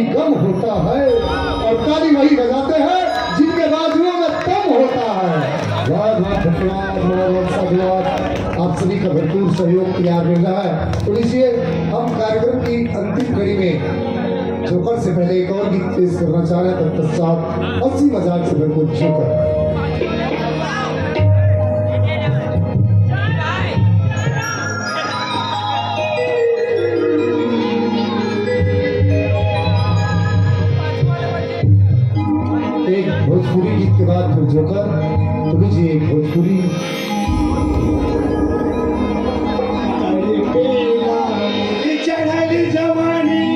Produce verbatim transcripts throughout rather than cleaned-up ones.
गम होता है और ताली वही बजाते हैं जिनके बाजुओं में दम होता है। बहुत बहुत धन्यवाद, बहुत बहुत साधुवाद। आप सभी का भरपूर सहयोग, प्यार मिल रहा है। तो लीजिए, हम कार्यक्रम की अंतिम कड़ी में जोकर से पहले एक और गीत पेश करना चाह रहे हैं, तत्पश्चात हंसी मजाक से भरपूर जोकर। एक भोजपुरी गीत के बाद फिर जोकर, तो लीजिए एक भोजपुरी। चढ़ल जवानी।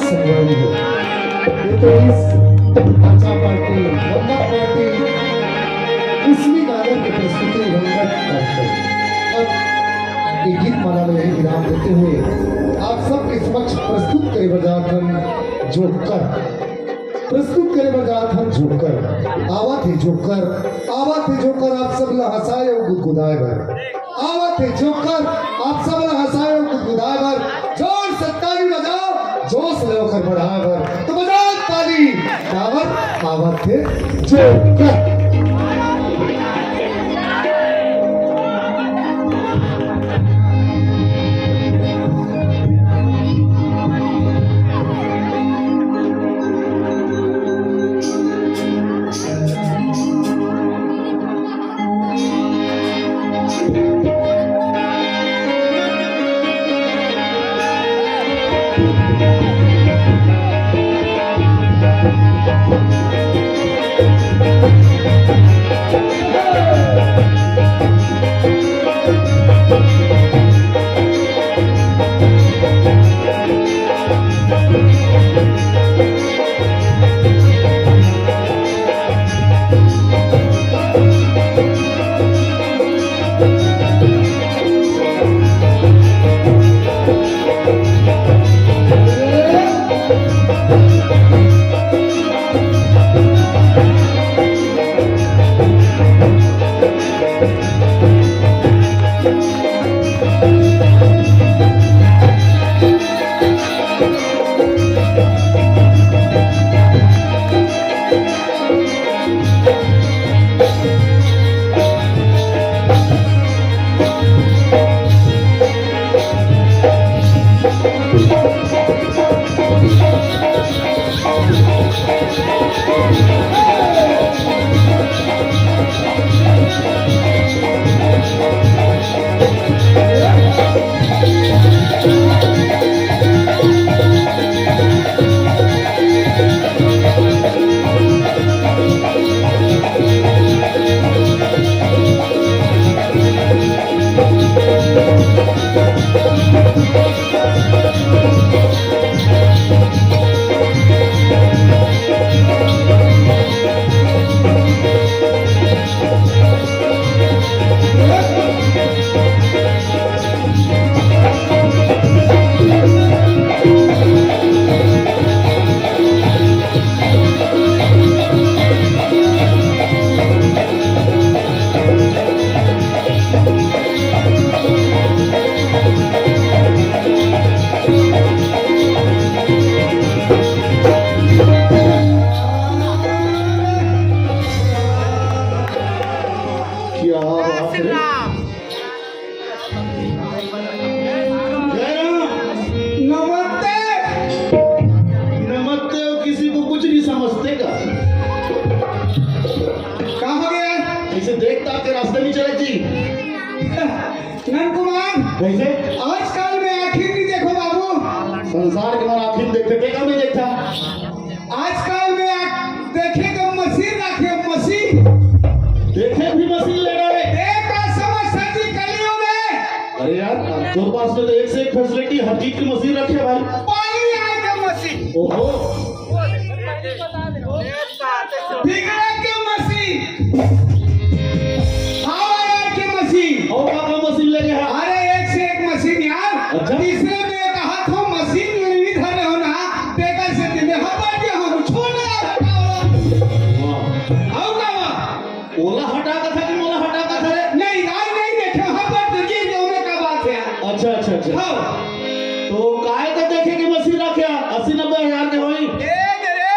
संग्राम हो। ये तो इस अच्छा पार्टी, रंगत पार्टी, इसमें गायन की प्रस्तुति रंगत पार्टी। अब ये गीत माला में यही विराम देते हुए आप सबके समक्ष प्रस्तुत करे बर जात हन जोकर। प्रस्तुत करे बर जात हन जोकर। आवत हे जोकर, आवत हे जोकर, आप सब ला हंसाए अउ गुदगुदाए बर। आवत हे जोकर, आप सब ला हंसाए अउ गुदगुदाए बर। जोर से ताली बजाओ, जोश ले ओकर बढ़ाए बर। तो बजाओ ताली, काबर आवत हे जोकर। क्या बात है। जयराम, नमस्ते। नमस्ते हो, किसी को कुछ नहीं समझते का? कहाँ हो गया? ऐसे देखता के रास्ते नहीं चले जी। नंद कुमार, कैसे? आजकल में आँखी नहीं देखो बाबू। संसार के मन आँखी में देखते, देखा नहीं देखता। आजकल में आ, देखे तो मशीन रखे, मशीन। देखे भी मशीन ले रहे। देख का समझ सर जी कलियों में। अरे यार, तोर पास में तो एक से एक फैसिलिटी, हर चीज की मशीन रखे भाई। पानी आए के मशीन। ओहो। बिगड़े के मशीन। हवा आए के मशीन। और का का मशीन ले गए हैं? अरे एक से एक मशीन यार। अच्छा। तीसरे में कहा था मशीन नहीं धरे हो ना, तेकर से तेने हवा दिया हो, छोड़ दे यार, हटाओ। वाह। आओ का वाह? ओला हटा का था कि मोला हटा का था रे? नहीं, आज नहीं देखे, हवा तो गिर गए, उन्हें का बात है यार। अच्छा, अच्छा, अच्छा। हाँ। तो काय का देखे के मशीन रखे? अस्सी नब्बे हजार के होई। ए मेरे,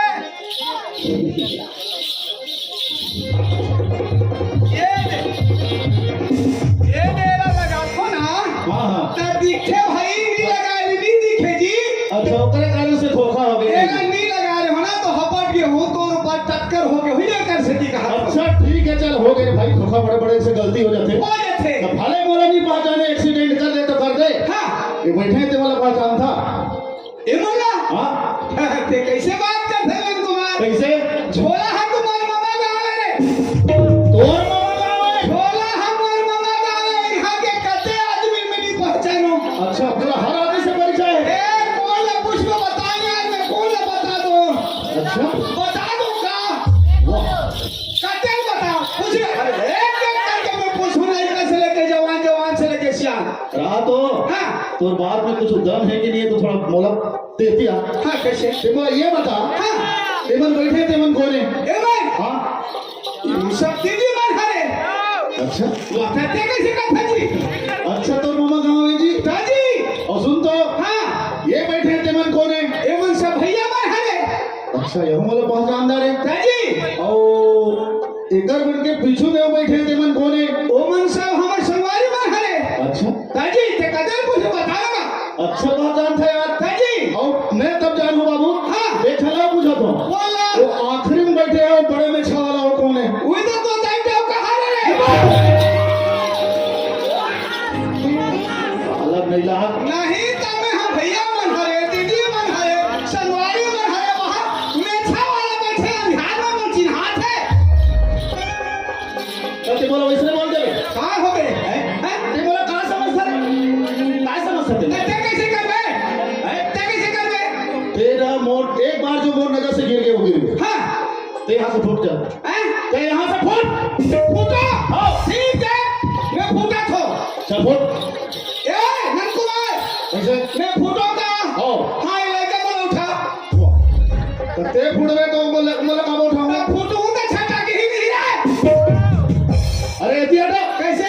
ये, ये मेरा लगा को ना। हाँ, हाँ। त दिखे भाई, नहीं लगा, नहीं दिखे जी। अच्छा, ओकरे कारण से धोखा हो गया। एला नहीं लगा रहे हो ना, तो हपट के हो, तो ऊपर टक्कर हो गए, हुई एकर से की कहा। अच्छा, ठीक है, चल, हो गए भाई, धोखा बड़े बड़े से गलती हो जाते। हो जाते। तो भले मोला नहीं पहचाने, एक्सीडेंट कर दे तो कर दे। हाँ। ये बैठे थे वाला पहचान था। ए मोला? हाँ। ते कैसे बात करते हैं तुमार? कैसे? झोला है तुम्हारे मामा का आवे रे। तोर मामा का आवे? झोला है मोर मामा का आवे। यहाँ के कते आदमी में नहीं पहचानो। अच्छा, पूरा हर आदमी से परिचय है। ए, कौन ला पूछ लो, बताओ यार, मैं कौन ला बता दो? अच्छा। बता दो का? वाह। कते बता, पूछ ले। अरे, एक एक करके मैं पूछूं, लड़का से लेके जवान, जवान से लेके सियान। रहा तो? हाँ। तोर बात में कुछ दम है कि नहीं है, तो थोड़ा मोला देती आ। हाँ, कैसे? ते मोला ये बता, हाँ। तेमन बैठे, तेमन कोने? ए भाई। हाँ। ये सब दीदी मन हरे। अच्छा। वो कहते कैसे कथा जी? अच्छा, तोर मामा गाँव है जी? हाँ जी। और सुन तो। हाँ। ये बैठे, तेमन कोने? एमन सब भैया मन हरे। अच्छा, यहू मोला पहचानदार है। हाँ जी। और एकर मन के पीछू में बैठे, तेमन कोने? ओमन सब हमर संगवारी मन हरे। अच्छा। हाँ जी, ते कदर पूछे बता लगा। अच्छा बात जानता यार। हाँ जी। और मैं तब जानू बाबू। हाँ। देख ला पूछा तो। बोला। वो आखिरी में बैठे हैं, वो बड़े में छावाला हो कौन है? वही तो तो टाइम पे कहा रे। अलग नहीं ला। नहीं, तब में हम भैया मन हरे, दीदी मन हरे, संगवारी मन हरे, वहाँ मेछा वाला बैठे, हम बिहार में मन चिन्हात है। तो ते बोला वैसने बोल दे। का हो गए? हैं? हैं? ते बोला का समझता रे? का समझता ते? ते, ते कैसे करबे? हैं? ते कैसे करबे? तेरा मोर, एक बार जो मोर नजर से गिर गए, वो गिर गए। हाँ। ते यहाँ से फूट जा। हैं? ते यहाँ से फूट। फूटो। हाँ। ठीक है, मैं फूटा थो। चल फूट। ए, नंदकुमार। कैसे? मैं फूटो का। हाँ। हाँ, ये लड़का को उठा। तो ते फुटवे तो मोला, मोला काबर उठाऊंगा? तो फुटू तो छटा के ही नहीं रहे। अरे, एती हटो। कैसे?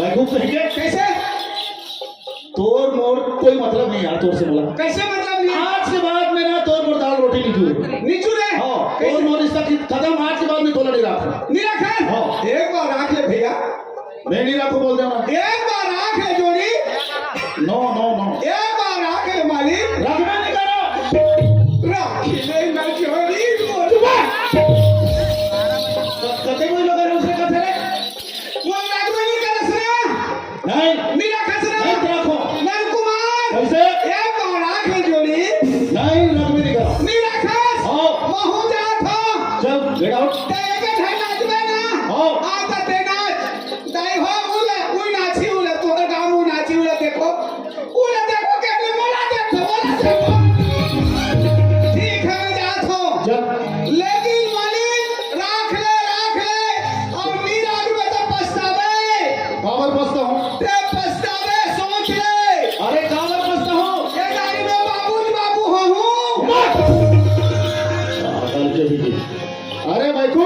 बेवकूफ कहीं के। कैसे? तोर मोर कोई मतलब नहीं यार, तोर से मोला। कैसे मतलब नहीं? आज के बाद में ना तोर मोर दाल रोटी नहीं चूर। नहीं चूरे? हाँ, कैसे? तोर मोर रिश्ता खत्म, आज के बाद में तोला नहीं रखा। नहीं रखा? हाँ। एक बार रख ले भैया। मैं नहीं रखूं बोल देना। एक बार राख ले जोड़ी। No, no, no। एक बार राख ले मालिक। रखबे नहीं करो। राख ले ना जोड़ी। चुप। कते कोई लोग है उससे कथे रे? वो रखबे नहीं करस ना। नहीं। नहीं रखस ना। नहीं रखो। नंदकुमार। कैसे? एक बार राख ले जोड़ी। नहीं, रखबे नहीं करो। नहीं रखस। हाँ। महू जात हो। चल, get out। ते एक घंटा नाचबे ना। हाँ। आ तो ते नाच। दाई हो, उले, उई नाची उले, तोहर गाँव में नाची उले, देखो। उले देखो, के भी मोला देखो, मोला देखो। ठीक है, मैं जात हो। जा। लेकिन मालिक, राख ले, राख ले, और नी राख में तो पछतावे। काबर पछताहूँ? ते पछतावे, सोच ले। अरे, काबर पछताहूँ? ये गाड़ी में बाबू जी बाबू हो हूँ। मत। पागल के भी। अरे भाई, तू,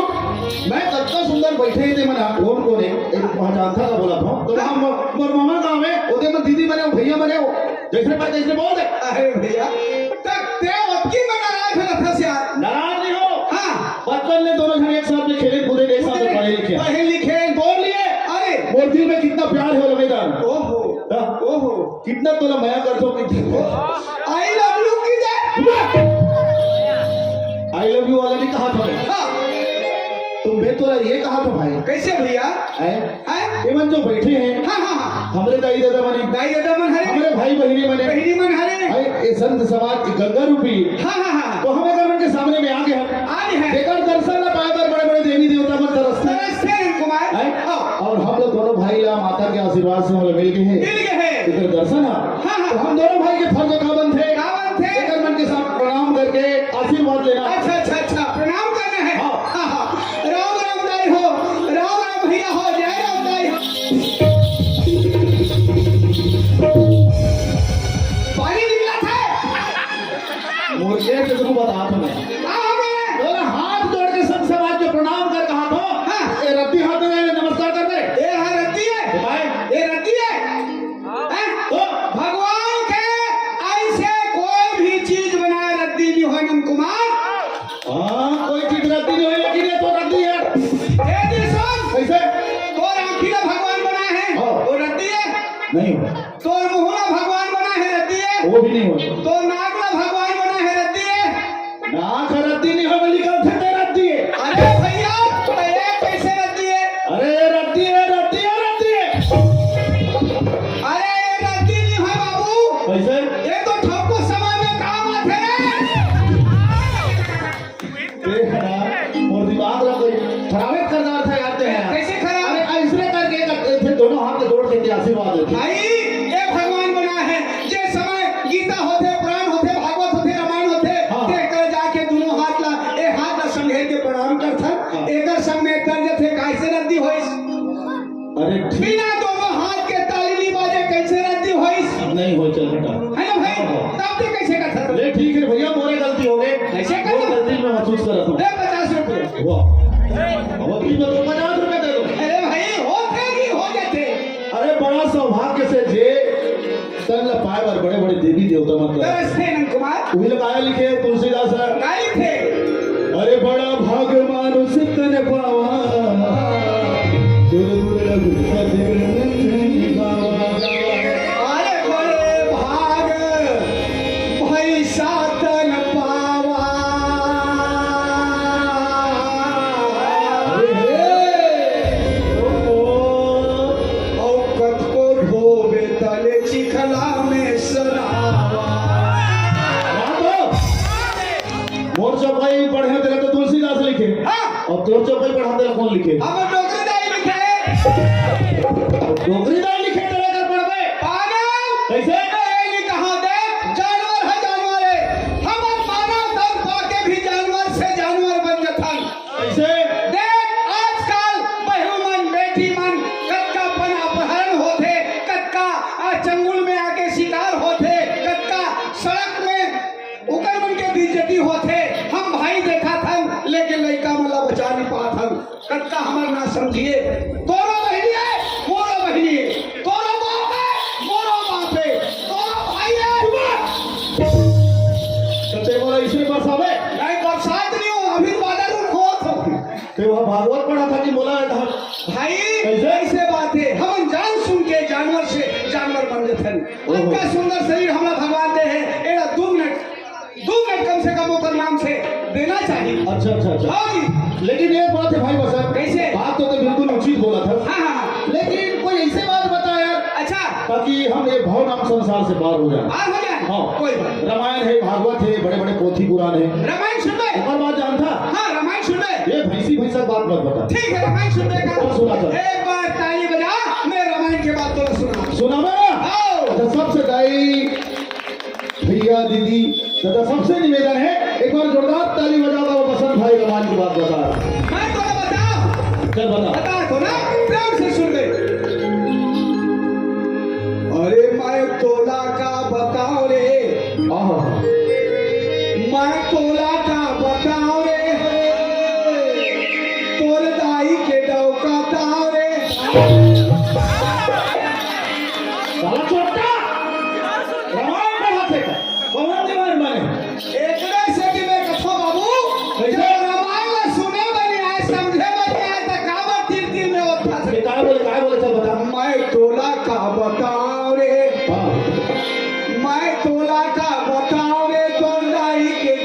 मैं कतना सुंदर बैठे हे, ते मन कोन कोन हे, एक पहचान था का बोला था, तो हाँ। हम मोर मामा गाँव में, ओदे मन दीदी मने, भैया मने, जैसे पाए तैसे बोल दे। अरे भैया, तक ते अबकी में नाराज हो रहा था यार। नाराज नहीं हो। हाँ। बचपन में दोनों जन एक साथ में खेले कूदे, एक साथ में पढ़े लिखे। पढ़े लिखे। बोल लिए। अरे। मोर दिल में कितना प्यार है, लगे जान। ओहो। हाँ। ओहो। कितना तोला मया करथो कि I love you की जाए। I love you वाला नहीं कहा था मैं। हाँ। तुम बे तोला ये कहा था भाई। कैसे भैया? हैं? हैं? एमन जो बैठे हैं, हाँ, हाँ, हाँ। हमरे दाई ददा मने, दाई ददा मन हरे। हमरे भाई बहिनी मने, बहिनी मन हरे। हैं? ये संत समाज की गंगा रूपी। हाँ, हाँ, हाँ। तो हम एकर मन के सामने में आ गए हैं। आ गए हैं। एकर दर्शन ला पाए बर बड़े-बड़े देवी देवता मन तरसथे। तरसथे हैं कुमार। हैं? हाँ। और हम लोग दोनों भाई ला माता के आशीर्वाद से हम लोग मिल गए हैं। मिल गए हैं। एकर दर्शन है। हाँ, हाँ। तो हम दोनों भाई के फर्ज का बनथे। का बनथे? एकर मन के साथ प्रणाम करके आशीर्वाद लेना। अच्छा, अच्छा, अच्छा, प्रणाम करना है। हाँ। हाँ, हाँ। राम राम दाई हो, राम राम भैया हो, जय राम दाई हो। पानी निकला था। मुर्गे के तुमको बता था मैं। हाँ, हाँ, मैं। बोला, हाथ जोड़ के सब समाज के प्रणाम कर कहा तो। हाँ। ये रद्दी हाथ में नमस्कार कर दे। ये हाँ रद्दी है। भाई। ये रद्दी है। हैं? तो नहीं हो। तोर मुंह ला भगवान बना हे रद्दी ए। वो भी नहीं हो। तोर नाक ला भगवान बना हे रद्दी ए। नाक ह रद्दी नहीं हो, निकलथे ते रद्दी ए। अरे भैया, तो ये कैसे रद्दी ए? अरे ये रद्दी ए, रद्दी ए, रद्दी ए। अरे ये रद्दी नहीं हो बाबू। कैसे? ये तो ठौको सामान में काम आथे रे। देख ना, मोर दिमाग ला कोई खराबे करना था यार ते हैं। कैसे खराब? अरे, ऐसने करके करते थे, दोनों हाथ जोड़ के आशीर्वाद देते। भाई, ये भगवान बना हे, जे समय गीता होथे, पुराण होथे, भागवत होथे, रामायण होथे, हाँ। ते कर जाके दोनों हाथ ला, ए हाथ ला संघेर के प्रणाम करथन, हाँ। एकर संग में कर जथे, कैसे रद्दी होइस? अरे ठीक। बिना दोनों हाथ के ताली नहीं बाजे, कैसे रद्दी होइस? नहीं होय, चल हटा। है ना भाई? हाँ। तब ते कैसे कर सकते? ले ठीक है भैया, मोरे गलती हो गए। ऐसे कर मोर दो। गलती मैं महसूस करत हूँ। दे पचास रुपये। वाह। अब अभी मैं तो पचास रुपये दे दो। अरे भाई, होथे कि हो जाथे। अरे बड़ा सौभाग्य से जे तन ला पाए बर बड़े-बड़े देवी देवता मन तरसथे नंद कुमार। उही ला काय लिखे तुलसीदास ह? काय लिखे? अरे बड़ा भाग मानुष तन पावा, जो दुर्लभ सत जन नहीं पावा। अरे बड़े भाग भैसा तन पावा। अरे हे, ओ, ओ, अउ कतको धोबे तले चिखला में सनावा। हाँ तो, मोर चौपाई पढ़े तेला तो तुलसीदास लिखे। हाँ। अउ तोर चौपाई पढ़े तेला कोन लिखे? अब डोकरी दाई लिखे। डोकरी दाई लिखे तेला कर पढ़बे। पागल। कैसे? ए, ए, नहीं कहा दे, जानवर है, जानवर है। हम मानव तन पाके भी जानवर से जानवर बन जथन। कैसे? देख, आजकल बहू मन, बेटी मन, कतका अपन अपहरण होथे, कतका, आ, चंगुल में आके शिकार होथे, कतका सड़क में उकर मन के बेइज्जती होथे। हम भाई देखत हन, लेकिन लइका मन ला बचा नहीं पात हन। कतका हमर ना समझिए। तोरो बहिनी है, मोरो बहिनी है। तोरो बाप है, मोरो बाप है। तोरो भाई है। तो ते मोला इसमें बरसावे? नहीं, बरसात नहीं हूँ, अभी बादल उठोत हूँ। ते वह भागवत पढ़ा था कि मोला था? भाई, कैसे? ऐसे बात है, हम जान सुन के जानवर से जानवर बन जथन। ओहो। अतका सुंदर शरीर हमला भगवान दे है, एला दू मिनट, दू मिनट कम से कम ओकर नाम से देना चाहिए। अच्छा, अच्छा, अच्छा। हाँ जी। लेकिन एक बात है भाई बसंत, कैसे? बात तो तैं बिल्कुल उचित बोला था। हाँ, हाँ, हाँ। लेकिन कोई ऐसे बात बता यार, अच्छा। ताकि हम ये भव नाम संसार से पार हो जाए। पार हो जाए? हाँ। कोई बात नहीं। रामायण है, भागवत है, बड़े-बड़े पोथी पुराण है। रामायण सुनबे? ओकर बात जानथा? हाँ, रामायण सुनबे। ये भैंसी भैंसा बात मत बता। ठीक है, रामायण सुनबे का। और सुना चल। एक बार ताली बजा, मैं रामायण के बात तोला सुना। सुनाबे ना? आओ। अच्छा, सबसे दाई भैया, दीदी, दादा, सबसे निवेदन है, एक बार जोरदार ताली बजा दो, बसंत भाई रामायण की बात बता। मैं तो बता। चल बता। बता तो ना, प्रेम से सुन ले। अरे मैं तोला का बताओ रे। आहा। मैं तोला का बताओ रे। तोर दाई के डौका ताव रे। साला चोट्टा। रामायण पढ़ाथे का? कौन दीवार बने? एकरे सेती मैं कथों बाबू, कैसे? जब रामायण ला सुने बर नइ आए, समझे बर नइ आए, त काबर तीर तीर में ओथस? ये काय बोले, काय बोले, चल बता। मैं तोला का बताओ रे, हाँ। मैं तोला का बताओ रे, तोर दाई के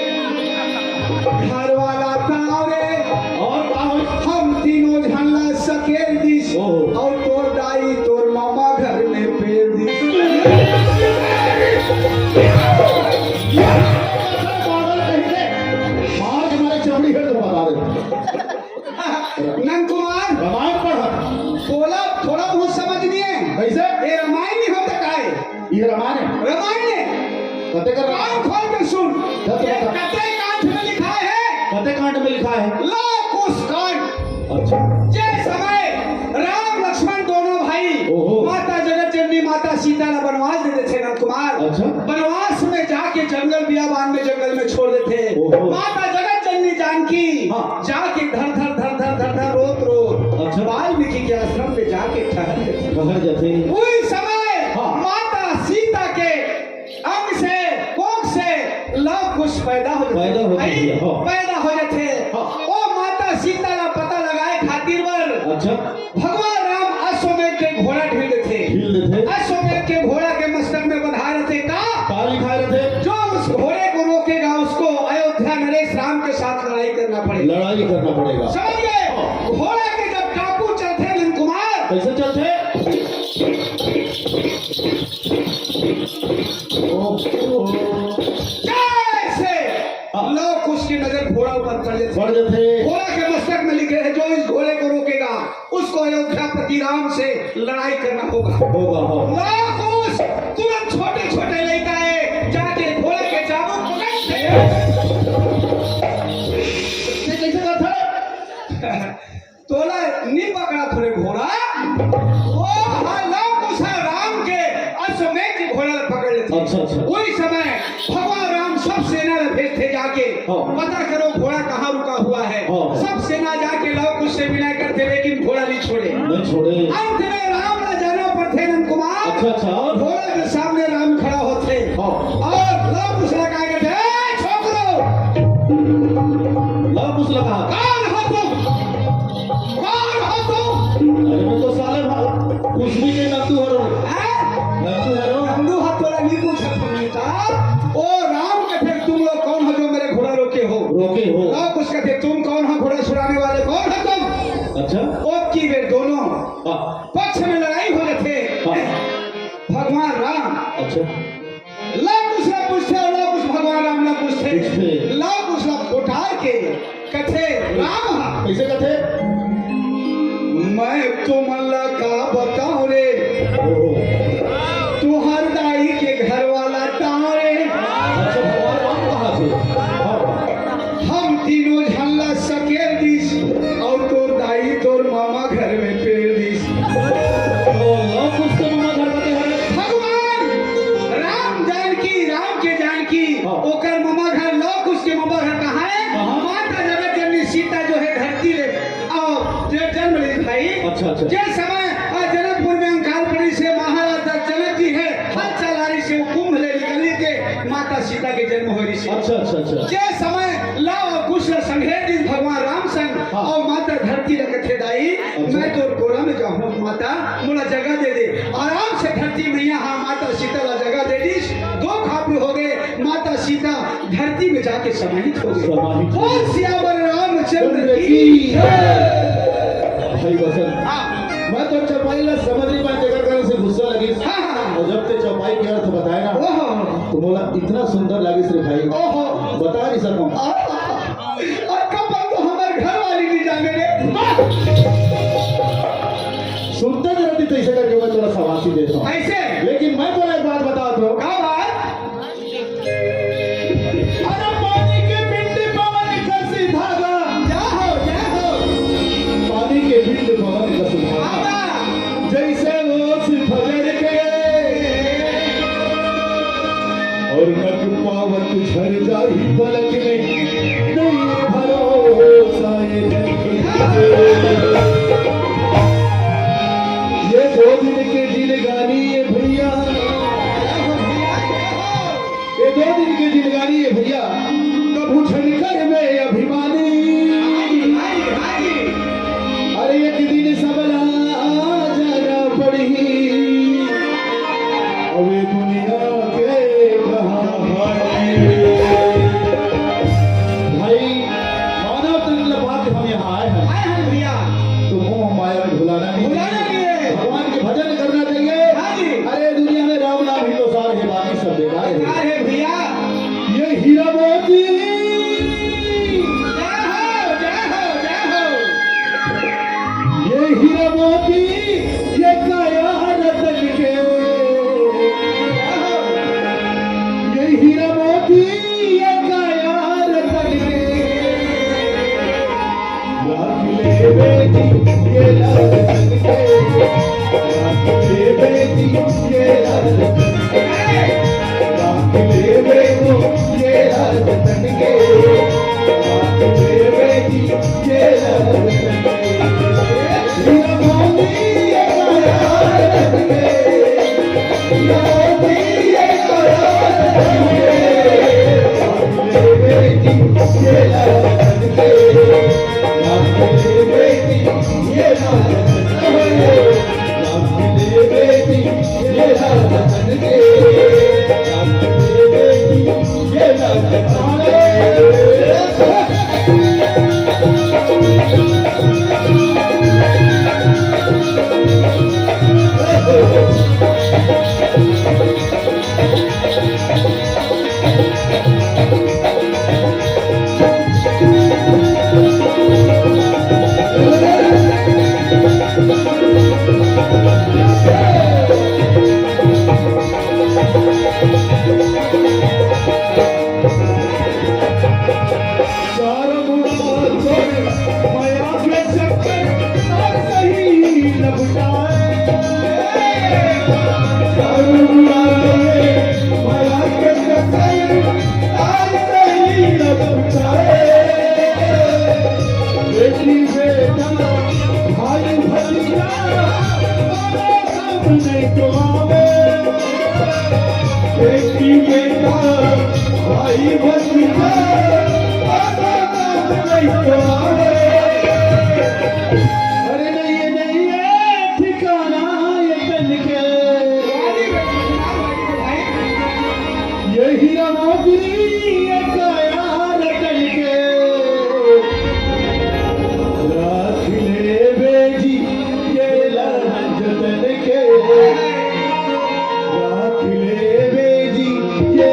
घर वाला ताव रे। और का होइस? हम तीनों झन ला सकेल दिस। ओहो। और तोर दाई तोर मामा घर में पेल दिस। पागल कहीं के। मार के मारे चमड़ी हेड़ दूंगा तारे। नंद कुमार। रामायण पढ़ा। तोला थोड़ा बहुत समझ नहीं है। कैसे? ये रामायण नहीं होता काय? ये रामायण है। रामायण है। कते कर कान खोल के सुन। दस ये बता। कते कांड में लिखा है? कते कांड में लिखा है? लव कुश कांड। अच्छा। जे समय राम लक्ष्मण दोनों भाई ओहो। माता जगत जननी माता सीता ला वनवास दे देथे नंद कुमार। अच्छा। वनवास में जाके जंगल बियाबान में जंगल में छोड़ देथे। ओहो। माता जगत जननी जानकी हाँ। जाके धर धर धर धर धर धर रोत रोत अच्छा। वाल्मीकि के आश्रम में जाके ठहर लेथे। ठहर जाथे। उही समय हाँ। माता सीता के अंग से, कोख से लव कुश पैदा हो जाथे। पैदा हो जाथे, भाई, हाँ। पैदा हो जाथे। हाँ। ओ माता सीता ला पता लगाए खातिर बर अच्छा। भगवान राम अश्वमेध के घोड़ा ढील देथे। ढील देथे। अश्व पड़ेगा। समझ गए? घोड़ा के जब टापू चलथे नंद कुमार, कैसे चलथे? ओहो। जैसे हाँ। लव कुश की नजर घोड़ा ऊपर पड़ जाती है। पड़ जाते। घोड़ा के मस्तक में लिखे है, "जो इस घोड़े को रोकेगा, उसको अयोध्यापति राम से लड़ाई करना होगा।" होगा, हाँ। लव कुश तुरंत छोटे छोटे लेता है, जाके घोड़ा के चाबुक पकड़ ले। ये कैसे बात है? तोला नी पकड़ा थोरे घोड़ा, ओ हा लव कुश राम के अश्वमेध के घोड़ा ला पकड़ लेथे। अच्छा, अच्छा। उही समय भगवान राम सब सेना ला भेजथे जाके, हाँ। पता करो घोड़ा कहाँ रुका हुआ है। हाँ। सब सेना जाके लव कुश से विनय करथे, लेकिन घोड़ा नहीं छोड़े। नहीं छोड़े। अंत में राम ला जाना पड़थे नंद कुमार। अच्छा, अच्छा। घोड़ा के सामने राम खड़ा होथे। हाँ। और लव कुश ला कहा कहथे, "ए छोकरो!" लव कुश ला कहा। "कौन हो तुम?" कौन हो तुम? अरे मैं तो साले भा-, कुछ भी नहीं, नंदू हरो। हैं? नंदू हरो। नंदू हरो तोला नहीं पूछा था बेटा। ओ राम कहथे, "तुम लोग कौन हो जो मेरे घोड़ा रोके हो?" रोके हो। लव कुश कहथे, "तुम कौन हो घोड़ा छुड़ाने वाले? कौन हो तुम?" अच्छा। ओ की वे दोनों हाँ। पक्ष में लड़ाई हो जाथे। हाँ। भगवान राम अच्छा। लव कुश ला पूछथे, लव कुश भगवान राम ला पूछथे। पूछथे। लव कुश ला पोटार के कथे राम हा। कैसे कथे? मैं तुमन ला का बताऊं रे, ओहो। तुहर दाई के घर वाला तांव रे। अच्छा, भगवान राम कहा थे? हाँ। हम तीनों झन ला सकेल दिस, अउ तोर दाई तोर मामा घर में पेल दिस। तो लव कुश के मामा घर कते हरे? भगवान राम जानकी, राम के जानकी, हाँ। ओकर मामा घर, लव कुश के मामा घर कहाँ है? कहाँ? माता जगत जननी सीता जो है धरती ले, अउ जो जन्म ली भाई। अच्छा, अच्छा। जे समय, अ, जनकपुर में अंकाल पड़ी से महाराज जनक जी है, हल चलारी से वो कुंभ ले निकली के माता सीता के जन्म होय रिहिस। अच्छा, अच्छा, अच्छा। जे समय लव अउ कुश ला संघेर दिस भगवान राम संग, हाँ। अउ माता धरती ला कथे, "दाई, अच्छा। मैं तोर कोरा में जाहूं, माता, मोला जगह दे दे।" आराम से धरती मैया हा माता सीता ला जगह दे दिस। दो खापू हो गए, माता सीता धरती में जाके समाहित हो गए। समाहित हो गए। बोल सियावर रामचंद्र की जय। भाई बसंत, हाँ। मैं तो चौपाई ला समझ नहीं पाया, जेकर कारण से गुस्सा लगिस। हाँ, हाँ, हाँ। अउ जब ते चौपाई के अर्थ बताए ना, ओहो। तो मोला इतना सुंदर लगिस रे भाई। ओहो। बता नहीं सकूं। आ, आ, आ, कब तो हमर घर वाली नहीं जाने रे। सुनते रहती तो ऐसे करके मैं थोड़ा शाबाशी देता हूँ। ऐसे? लेकिन मैं तो एक बात बता दूं। का बात? अरे पानी के बिंदी पवन कस धागा। जय हो, जय हो। पानी के बिंदी पवन कस धागा। बाबा। जैसे ओस फजर के। अउ नक पावत झर जाही पलक में। नहीं भरोसा ये। ये दो दिन के जिंदगानी ये भैया। ये दो दिन के जिंदगानी ये भैया, कभू झनकर में अभिमानी। अरे एक दिन सबला जाना पड़ही, अबे दुनिया के कहानी। भाई, मानव तन लपा के हम यहाँ आए हैं। आए हैं भैया। तो मोह माया में भुलाना नहीं। भुलाना नहीं है। भगवान के भजन करना चाहिए। हाँ जी। अरे दुनिया में राम नाम ही तो सार है, बाकी सब बेकार है। बेकार है भैया। ये हीरा मोती। जय हो, जय हो, जय हो। ये हीरा मोती, ये काया रतन के। जय हो। ये हीरा मोती, ये काया रतन के। राख ले बेटी, ये लाल रतन के। राख ले बेटी, ये लाल रतन के। राख ले बेटी, ये लाल रतन के। राख ले बेटी, ये लाल रतन के। ये मोती, ये काया रतन के। बेटी बेटा, भाई भतीजा, बाबा साहब नहीं तो आवे। बेटी बेटा, भाई भतीजा, बाबा साहब नहीं तो आवे। अरे नहीं, ये नहीं है ठिकाना ये तन के। ये हीरा मोती ये काया रतन के। राख ले बेजी ये लाज तन के। राख ले बेजी ये